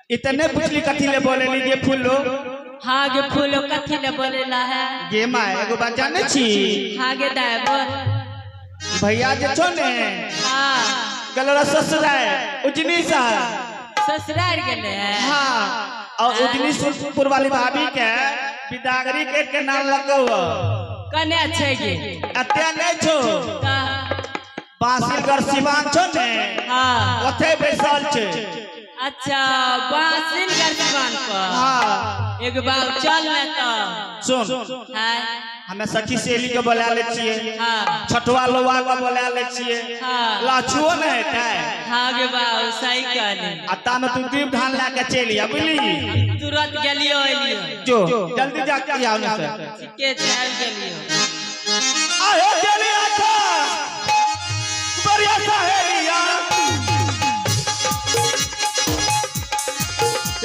इतने पुछली कथी ले बोलेली गे फूलो? हाँ गे फूलो, कथी ले बोलेला है? गे माय, एगो बात जाने छी? हाँ गे दाय, बोल। भैया जे छो ने, गलरा ससुराल उजनी सा। ससुराल गेले है? हाँ, और उजनी सुरपुर वाली भाभी के बिदागरी के के नाम लगो। कने छै गे? अत्या नहीं छो। का? बासिलगढ़ सिवान छो ने, ओथे बैसल छे। अच्छा, बासिलगढ़ सिवान पर? हाँ। एक बार चल ने तो। सुन। हाँ। हमें सखी सहेली के बोला ले छिए। छठवा लोवा के बोला ले छिए। लाछुओ ने हेतै। हाँ गे बाबू, सही कहली। आ ता में तू दीप धान ला के चलि आ, बुझली? तुरंत गेलियो एलियो। जो जल्दी जा के आओ ने से। ठीके चल गेलियो। आहे चली आखा बढ़िया सहेलिया,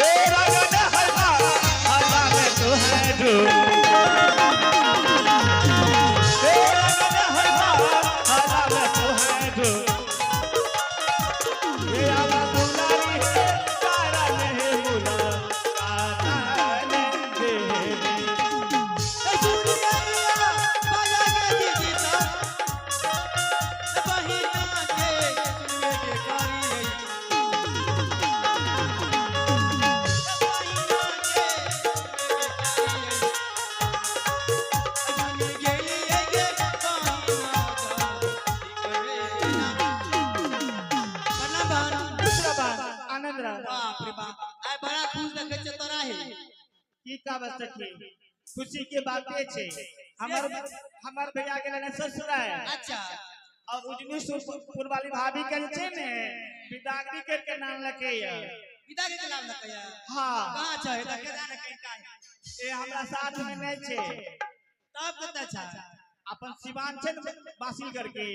ए रंग हरवा हरवा में तू है do, ए रंग हरवा हरवा में तू है do, ए आवा दुलारी है तारा नहीं मुलाकात ने दे। दूसरा बात, आनंद रह। बाप रे बाप, आइ बड़ा खुश देखै छियै तोरा हे। की कहब सखी, खुशी के बाते छे। हमर हमर भैया गेलै ने ससुराल। और उजनी सुरपुर वाली भाभी के जे छै ने, बिदागरी कर के नाम लके या। विदा के नाम लकैया? हाँ। कहाँ छै? देखे जा ने कहीं का। ए हमरा साथ में नहीं छे। तब कतऽ छै? अपन सिवान छै ने बासिलगढ़ के,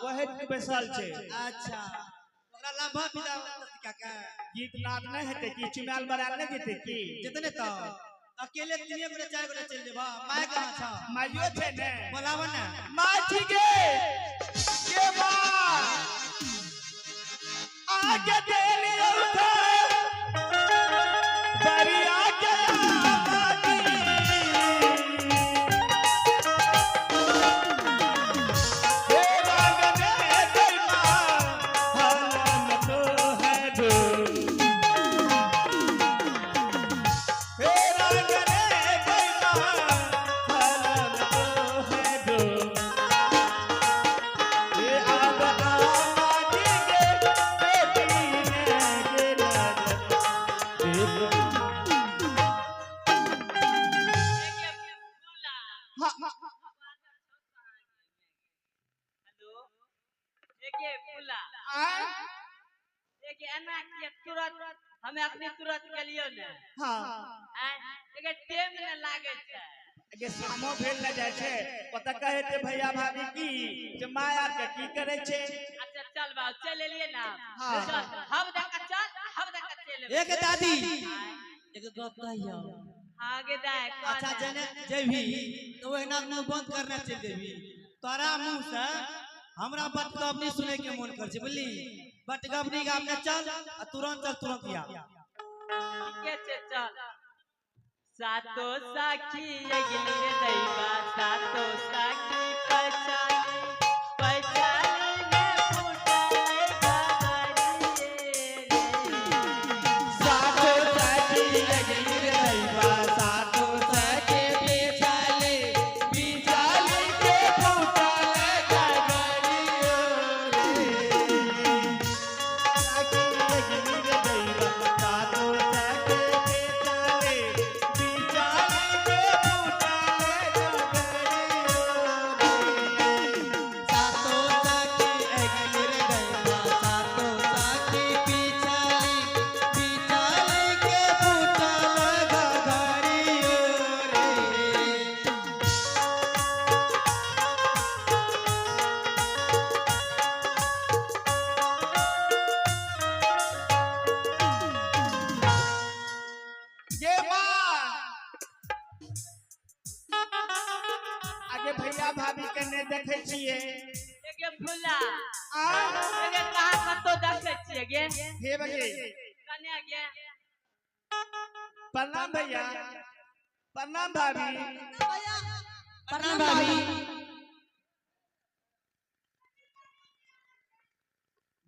वहे बैसल छै। अच्छा, ओकरा लम्बा विदा का के गीत नाद नहीं हेतै की? चुमायल बरायल नहीं जेतै की? जितने तो अकेले तीन गोटे चार गोटे चलि जेबह। माय कहाँ छ? माइयो छै ने। बोलाब ने। माय ठीक है के माँ आगे देली उठे दरिया के आबादी। हे रंग दे दैमा, हलन तो है ढो। हे रंग दे दैमा, हलन तो है ढो। हे आब आबादी गे, बेटी ने गेला देखो। हाँ। हेलो, एगे फूला। आय? एगे एना किया तुरंत? हमे अखनी तुरंत गेलियो ने। आय, एगे टेम ने लागे छै। गे शामो भेल न जाइ छै, ओतऽ कहै छै भैया भाभी की जे माय आर के की करै छै। अच्छा चल बाबू, चल एलिए ना। हाँ। चल हम दका चल, हम दका चल एबै। एक दादी, एक गप कहियो? हाँ गे दाय। अच्छा, जेने जेबही तो ओहिना मुंह बंद करने चलि जेबही। तोरा मुंह से हमरा बटगबनी सुनै के मन कर छै, बुझली? बटगबनी गाबने चल आ तुरंत चल, तुरंत आ। ठीके छै, चल। सातो साखी एगली रे दैबा, सातो साखी पहचानी पहचानी ने फूटल गगरिए रे। सातो सखी लगली रे दैवा, सातो सखी बिचाली बिचाली के फूटल गगरियो रे। सखी लगली रे दैवा, सातो सखी बिचाली बिचाली के फूटल गगरियो रे। सातो साखी एगली रे दैवा, सातो साखी पिछाली पिछाली के फूटल गगरियो रे। गे माँ, आगे भैया भाभी के नहि देखै छियै। एगे फूला। आ? एगे कहाँ कतौ देखै छियै गे? हे बगे। कने गे? प्रणाम भैया, प्रणाम भाभी। प्रणाम भाभी।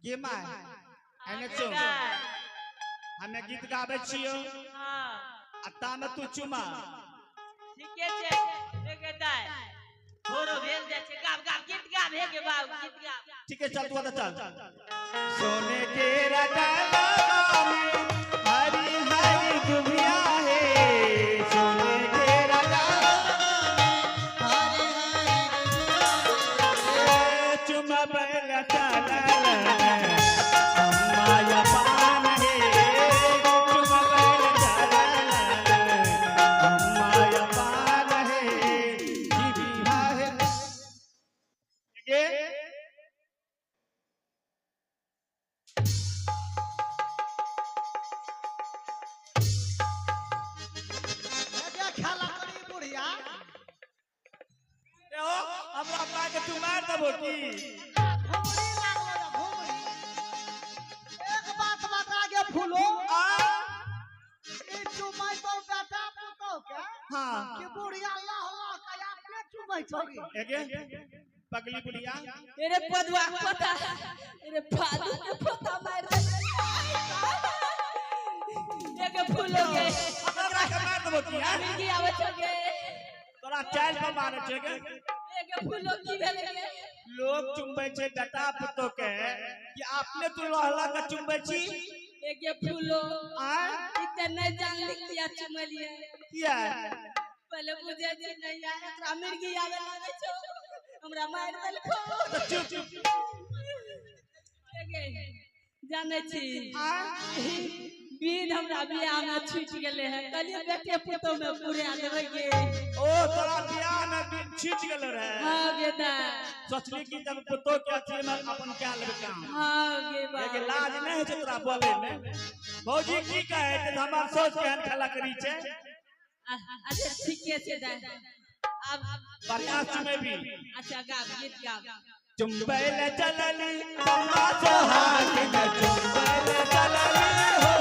गे my एने चो हमें गीत गाबै छियो। हां आ तामे तू चुमा। ठीके छै एगे दाय भोरो भेल जाइ छै। गाब गाब गीत गाब हे गे बाबू गीत गाब। ठीक है चल तू चल। सोने के रतनवा में हरी हरी दुनिया है, सोने के रतनवा में हरी हरी दुनिया है, चुमा बैल चलल माया पान है, चुमा बैल चलल माया पान है, जीविया है। ये खेला करी बुढ़िया। हो हमरा पा के तू मार देबो की? घुमरी लागलो या घुमरी। एक बात बता गे फूलो, आ ई चुमै तो बेटा पुतोह के हां कि बुढ़िया लह लह के अपने चुमै छोगी। एगे पगली बुढ़िया अरे पदवा पोता, अरे फालू के पोता मार दे एगे फूलो के। हमरा के मार देबो की? हां मिर्गी आवे छगे तोरा चाइल पर मारे छे गे। एगे फूलो की भेल गे? लोग चुम्बै छे बेटा पुतोह के कि अपने तू लहला के चुम्बै छी? एगे फूलो आ इते नहीं जानली किया चुमलिए। किया? पहले बुझे छी नहीं यार एकरा मिर्गी आवे लागे छो हमरा मार देलको। तो चुप चुप। एगे जाने छी आ बीन हमरा बियाह में छूट गेले है, कहलिए बेटे पुतोह में पूरा देबै गे। ओ तोरा बियाह में बीन छूट गेल रहे? हां गे दा। सोचली कि जब पुतोह के अथी में अपन क्या लेबै काम। हां गे बा। एगे लाज नहीं है तोरा बोले में? भौजी की कहे त हमर सोच केहन खेला करी छे। अच्छा ठीके छै दाय अब बढ़िया चुमेबी। अच्छा गाब गीत गाब। चुम्बैल चलली अम्मा सोहागिन, चुम्बैल चलली हो,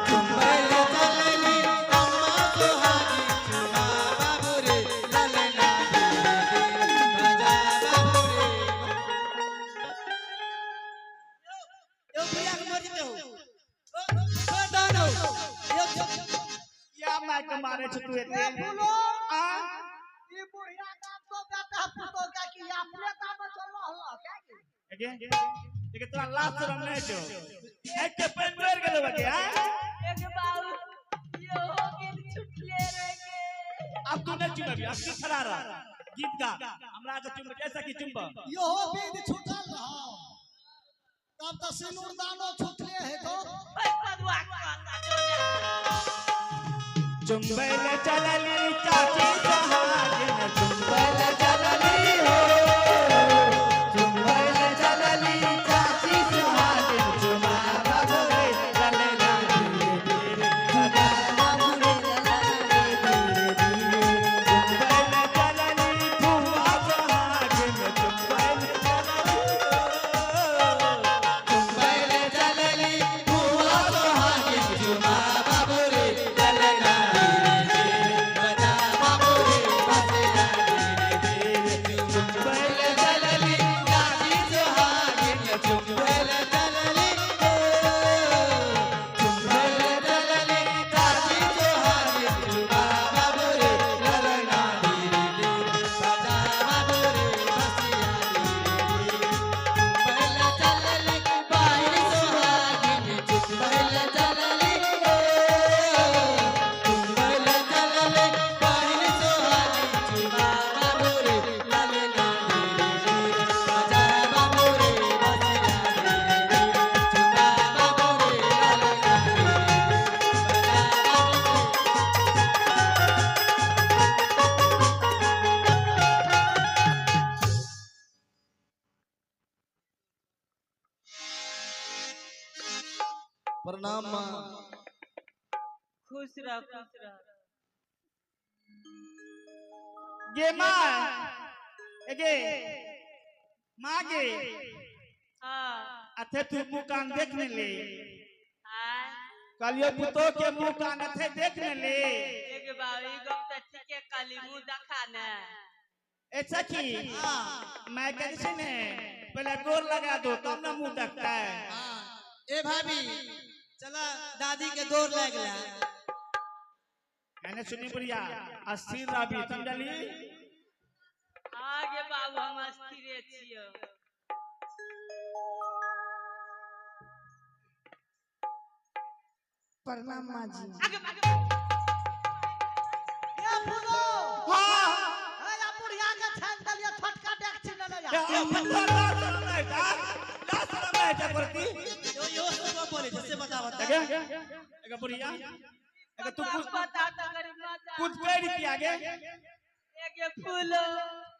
चुम्बैल चलली अम्मा सोहागी, चुमा बाबू रे ललना धीरे धीरे बजा बाबू रे। यो बुढ़िया के मर जेतौ। ओ छोड़ दो न यो। या मार के मारे छ तू ए एते? फूलो आ ई बुढ़िया गाम तो बेटा पुतोह के कि अपने दाम चल लह के गे? एगे एगे तोरा लाज शरम नहीं छौ? एक के पेट भर गेलो बके। हां एगे बाबू यो हो गेल छुटले रे गे। अब तू नहीं चुमेबी, अब तू खड़ा रह गीत गा हमरा के चुम जैसा कि चुम्ब। यो बीद छूटल रहो तब तो सिनुर दानो छूटले है तो। ओए पदवा पोता जो ने। चुम्बैल चलली चाची सोहागिन, चुम्बैल चलली हो, चुम्बैल चलली चाची सोहागिन, चुमा बाबू रे ललना धीरे धीरे बजा बाबू रे ललना धीरे धीरे। चुम्बैल चलली फुआ सोहागिन, चुम्बैल चलली हो, चुम्बैल चलली फुआ सोहागिन, चुमा बाबू रे ललना धीरे धीरे बजा बाबू रे बसरा धीरे धीरे। चुम्बैल चलली चाची सोहागिन, चुम्बैल चलली ओ, चुम्बैल चलली चाची सोहागिन, चुमा बाबू रे ललना धीरे धीरे बजा बाबू रे बसरा धीरे धीरे। चुम्बैल चलली बाई सोहागिन, चुम्बैल चलली ओ, चुम्बैल चलली बाई सोहागिन, चुमा बाबू रे ललना धीरे धीरे बजा बाबू रे बसरा धीरे धीरे। चुमा बाबू रे ललना धीरे धीरे बजा बाबू रे। प्रणाम माँ। खुश रह खुश रह। गे माँ एगे माँ गे हां अथे तू मुँह कान देख ने ले। आय कहलियो पुतो के मुंह कानत है देख ने ले। एक बाबू ई गप त ठीके कहली, मुंह देखा ने। ए सखी, मैं कहै छी ने पहले गोर लगा दो तब ना मुंह देखता है। हाँ। ए भाभी चला दादी के गोर लग ला। मैंने सुनी बुढ़िया अस्थिर रवि समझली। आगे बाबू हम अस्थिरे छियो। प्रणाम माँ जी। आगे आगे ए फूलो। हाँ। ए या बुढ़िया के छान देलिए छोटका डेकची लेले या। ए फतवा ला शरम नहीं था, ला शरम नहीं था करती। यो यो सब बोले जैसे बतावत। देखे एगा बुढ़िया एगा तू कुछ बता त गरीब माता कुछ कर की आगे। एगे फूलो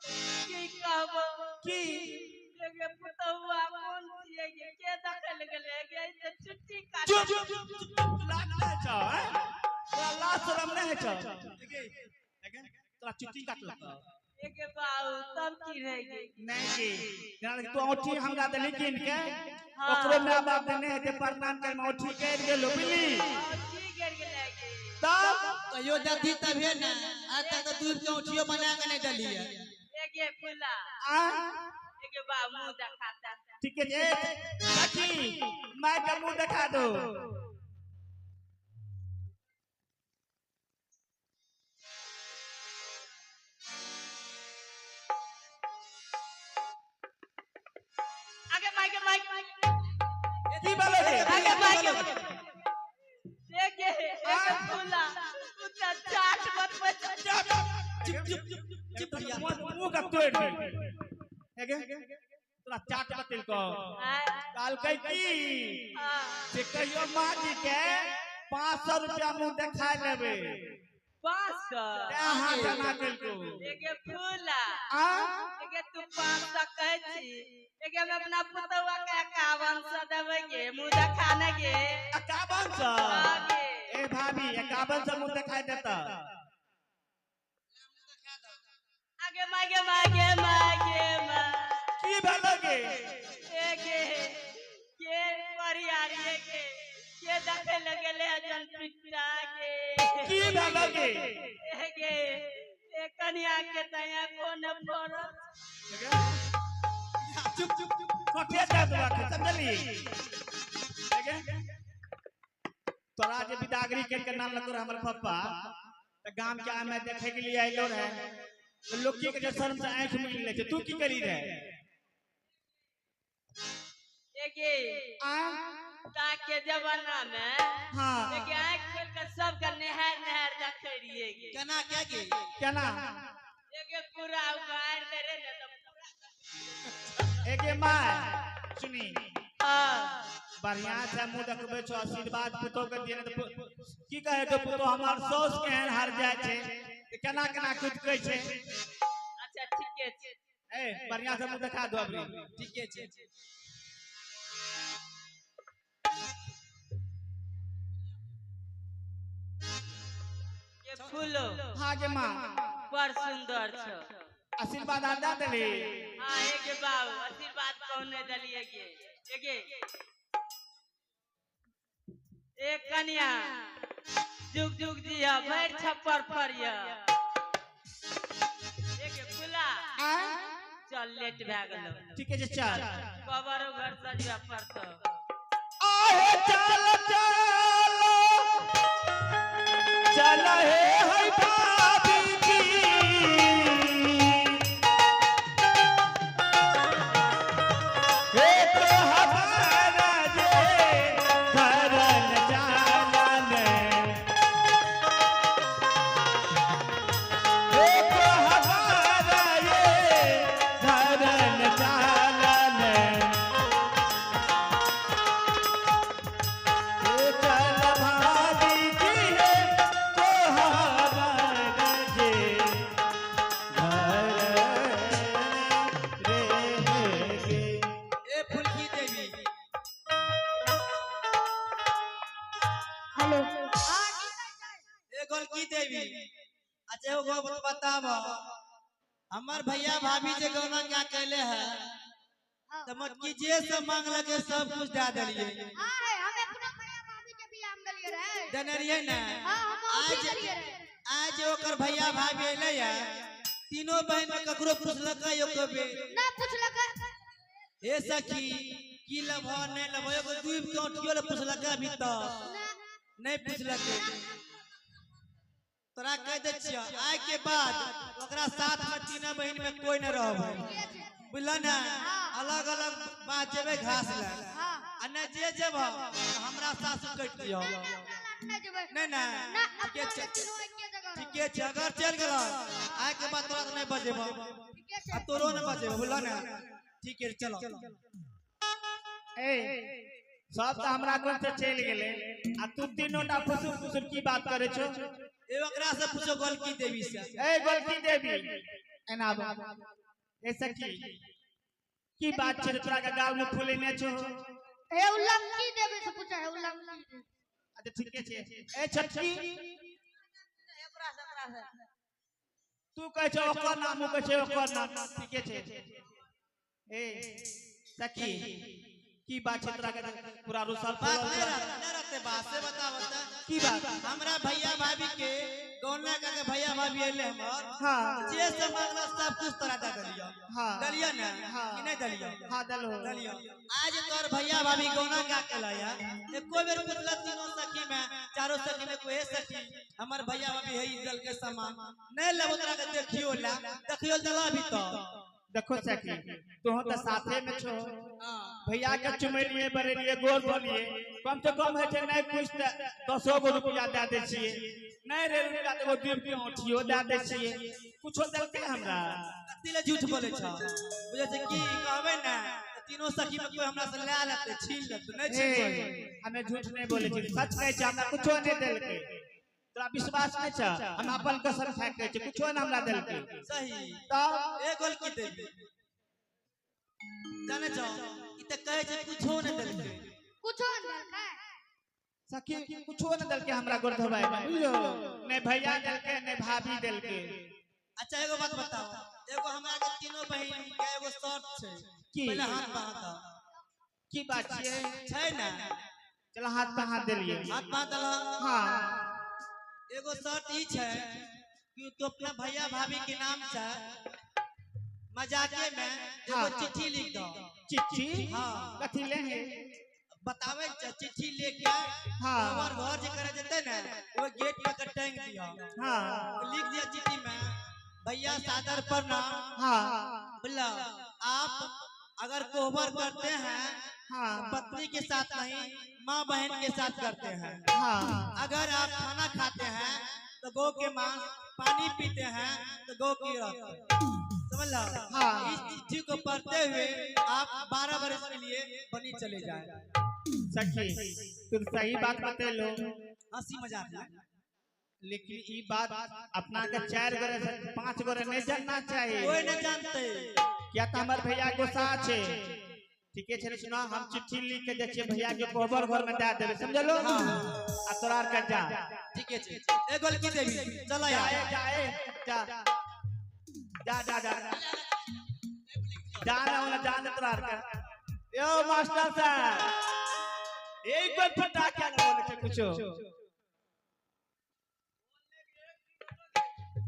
की कहबो की एगे पुतहुआ कोन छियै गे, के देखल गेलै गे से छुट्टी काट। चुप चुप चुप लाज नहीं छौ हैं, तोरा लाज शरम नहीं छौ। देखे तोरा चुट्टी काटलक। एगे बाबू तब की रह गे? नहीं जी जेना तू औंठी हमरा देली कीन के, ओकरो my बाप देने हेतै प्रणाम कर में औंठी कर गेलो बुझली। की गिर गेलै गे? तब कहियो दती तभे ना, आज तक तो दूध के औंठियो बना के नहीं दलिए। एगे फूला आ एगे बाबू मुंह देखाता। ठीक है सखी मैं के मुंह देखा दो। आगे माइक माइक की बोलो रे? आगे माइक एगे एगे फूला उता चाट मत बच। चुप चुप चुप बुढ़िया। मुंह का तोड़ दे। एगे तोरा चाट बतेल को कहलकै की से कहियो माँ जी के 500 रुपया मुंह देखा लेबै। 500 तें हाथ जना केलको। एगे फूला आ एगे तू 500 कहै छी, एगे हम अपना पुतहुआ के 5100 देबै गे मुंह देखा ने गे। 5100? आगे। ए भाभी 5100 मुंह देखाई देता। आगे मागे मागे मागे मा की भेलो गे? एगे के परियारी गे के देखे लगेले जन पिटा गे। की भेलो गे? एगे ए कनिया के तया कोन फरल। चुप चुप चुप कथे दे दवा के समझली। एगे तोरा जे बिदागरी के नाम लगो हमर पप्पा त गाम के आमे देखे के लिए आइलो रहे तो लोग की के शर्म से आंख मिल ले छै, तू की करी रहे? एगे आ ता के जमाना में हां एगे आंख खोल के सब के नहर नहर देखे रहिए गे। केना क्या गे? केना? एगे पूरा उगार दे रे ने त पूरा। एगे मां सुनी हां बढ़िया से मुंह देखबै छौ आशीर्वाद पुतो के दिए ने त की कहे तो पुतो हमार सौस केहन हार जाय छै त केना केना कुछ कहै छै। अच्छा ठीके छै। ए बढ़िया से मुंह देखा दो अबरी। ठीके छै। के फूलो हां गे मां बड़ सुंदर छौ। आशीर्वाद आ दे देली। हां एगे बाबू आशीर्वाद कौने देलिए गे। एगे ए कन्या जुग जुग जिया भर छप्पर फरिया। एगे फूला आ चल लेट भए गेलो। ठीके छै चल कबरो घर सजबे पड़तो। आहे चल चल चल हे है भाभी जी हे तो हमारा जे धरन चालन हे तो हमारा ये धरन चालन हे चल भाभी जी हे तो हमारा जे धरन रे गे। ए फुलकी देवी। हेलो। ए गोलकी देवी। अच्छा एगो गप बताब, हमर भैया भाभी जे गौना क्या कैले है हाँ। त मोटकी जे सब मांगलक सब कुछ दे देलिए। हाँ है, हमें अपना भैया भाभी के बियाह में देलिए। देने रहिए ने। हां हम आज आज ओकर भैया भाभी अइलै या तीनों बहन में ककरो पुछलकै एको बेर ना पुछलकै। हे सखी की लभो नहीं लभो एगो दूब के औंठियो ले पुछलकै अभी तक नहीं पुछलकै। तोरा कह दै छियौ आइ के बाद ओकरा साथ में तीनों बहन में कोई न रहबै बुझल ने। अलग अलग बात जेबै घास ले आ नहि जे जेबह हमरा सासु कटि दियौ। नहीं ना ठीके छै ठीके छै अगर चलि गेलौ आइ के बाद तोरा नहि बजेबौ आ तोरो नहि बजेबौ बुझल ने। ठीक है चलो। ए सब तो हमरा कोन से चलि गेलै आ तू तीनों टा फुसुर फुसुर की बात करे छो? ए ओकरा से पूछो गोलकी देवी से। ए गोलकी देवी एना आबो। ए सखी की बात छै तोरा के गाल में फूलेने छो? ए उ लंकी देवी से पूछा है उ लंकी देवी। अच्छा ठीके छै। ए छटकी ओकरा से ओकरा से तू कहै छो ओकर नाम ओ कहै छै ओकर नाम। ठीके छै। ए सखी की बात छै तोरा के पूरा रुसल बात नहीं रहते बात से बताओ त की बात? हमरा भैया भाभी के गौना का के भैया भाभी अइले हमर। हां जे सब मांगला सब कुछ तोरा दे देलियो। हां देलियो ने हां कि नहीं देलियो? हां देलो देलियो। आज तोर भैया भाभी गौना का के लाया एको बेर पुछला तीनों सखी में चारों सखी में कोई सखी हमर भैया भाभी है दल के सामान नहीं लेबो तोरा के देखियो ला देखियो दला भी तो। देखो सखी तू तो साथे में छो भैया के चुमेलिए बरेलिए गोर धोलिए कम से कम है नहीं कुछ त 10 गो रुपया दे दे छिए नहीं रे रुपया तो दू के औंठियो दे दे छिए कुछो देलकै हमरा। कथी ले झूठ बोले छ बुझै छै की कहबै ने तीनों सखी में कोई हमरा से ले लेतै छीन लेतै नहीं छीन सकै। हमें झूठ नहीं बोले छी सच कहै छी हमरा कुछो नहीं देलकै। तोरा विश्वास नहीं छ? हम अपन कसम खा के कहै छी कुछो न हमरा देलकै। सही तब ए गोलकी देवी जाने छौ ई त कहै छै कुछो न देलकै। कुछो न देलकै सखी कुछो न देलकै हमरा गोर धोबाय में बुझलो नहीं भैया देलकै नहीं भाभी देलकै। अच्छा एगो बात बताओ एगो हमरा के तीनों बहिन के एगो शर्त छै की? पहले हाथ पर हाथ दऽ। की बात छियै? छै ने चल हाथ पर हाथ देलियै। हाथ पर हाथ देलह। हां एगो शर्त ई छै कि तू अपना भैया भाभी के नाम से मजाके में एगो चिट्ठी लिख दो। चिट्ठी? हाँ। कथी ले है? बतावे चिट्ठी लेके हाँ। हमर घर जे करे जेते ने वो गेट पर के टांग दियो। हाँ। लिख दिया चिट्ठी में भैया सादर प्रणाम। हाँ। बोला आप अगर कोहबर करते हैं हाँ। पत्नी के साथ नहीं माँ बहन के साथ करते हैं। हाँ। अगर आप खाना खाते हैं तो गौ के मांस, पानी पीते हैं तो गौ की रक्त। समझ लो? हाँ। इस चिट्ठी को पढ़ते हुए आप 12 बरस के लिए बनी चले जाए। सखी तुम सही बात बतेलो हंसी मजाक में लेकिन ई बात अपना के 4 गोरे से 5 गोरे नहीं जानना चाहिए। कोई नहीं जानते क्या तो हमार भैया गुस्सा छे। ठीके छै सुना हम चिट्ठी लिख के दै छियै भैया के कोहबर घर में दे देबै समझलो? आ तोरा आर के जा। ठीके छै। ए गोलकी देवी चल जा यार जा जा जा जा जा जा ना ओला जा ना तोरा आर के। यो मास्टर साहब एक बार फटा क्या ना बोले छै कुछो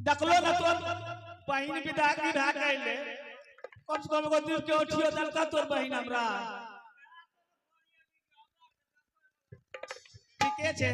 देखलो ना तोर बहिन विदागरी भए गेलै कम से कम एगो दूध के औंठियो देलका तोर बहिन हमरा। ठीके छै।